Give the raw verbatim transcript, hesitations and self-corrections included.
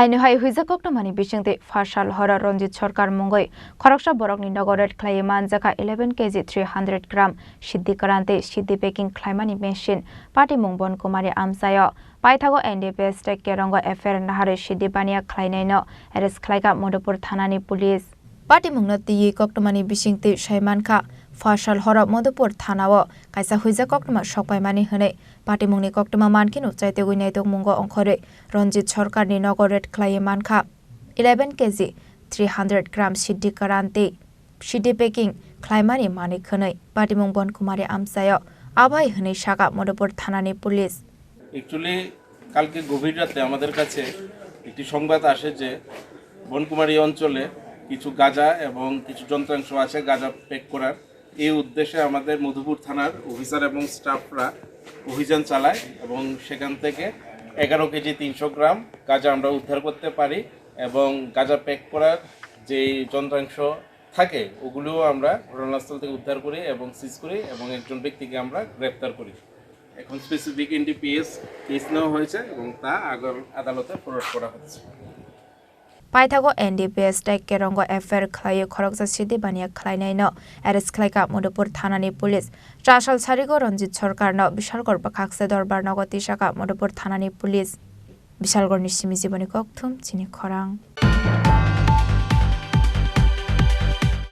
Aino hai huijak koktwmani bisingtwi phasal horo Ranjit Sarkar mungwi khoroksa borokni nogo raid khlaiwi manjakha eleven K G three hundred gram siddhi kwran tei siddhi packing khlaimani machine. Patimung Bon Kumari amchaio. Paithago N D P S tei Kerongo F I R naharwi siddhi baniya khlainaino arrest khlaikha Madhupur thanani police. Patimungno twiwi koktwmani bisingtwi sai mankha, phasal horo Madhupur thanao kaisa huijak koktwma sokpaimani hwnwi. Patimungni koktwma mankheno chaitugwi naitokmungo ongkhorwi Ranjit Sarkarni nogo raid khlaiwi mankha eleven K G three hundred gram siddhi kwran tei siddhi packing khlaimani manwi khwnwi. Patimung Bon Kumari amchaio abai hwnwi sakha Madhupur thanani police. Actually, কালকে গভীর রাতে আমাদের কাছে একটি সংবাদ আসে যে বনকুমারী অঞ্চলে কিছু গাঁজা এবং কিছু যন্ত্রাংশ আছে গাঁজা প্যাক করার। এই উদ্দেশ্যে আমাদের মধুপুর থানার অফিসার এবং স্টাফরা অভিযান চালায় এবং সেখান থেকে এগারো কেজি তিনশো গ্রাম গাঁজা আমরা উদ্ধার করতে পারি এবং গাঁজা প্যাক করার যেই যন্ত্রাংশ থাকে ওগুলোও আমরা ঘটনাস্থল থেকে উদ্ধার করি এবং সিজ করি এবং একজন ব্যক্তিকে আমরা গ্রেপ্তার করি। এখন স্পেসিফিক এনডিপিএস কেস নেওয়া হয়েছে এবং তা আগার আদালতে ফরওয়ার্ড করা হচ্ছে। Paithago N D P S tei Kerongo F I R khlaiwi khoroksa siddhi baniya khlainaino arrest khlaikha Madhupur thanani police. Chasal sarigo Ranjit Sarkarno Bishalgor bwkhakse dorbar nogo tisakha Madhupur thanani police. Bishalgorni simi jiboni kokthum chini khorang.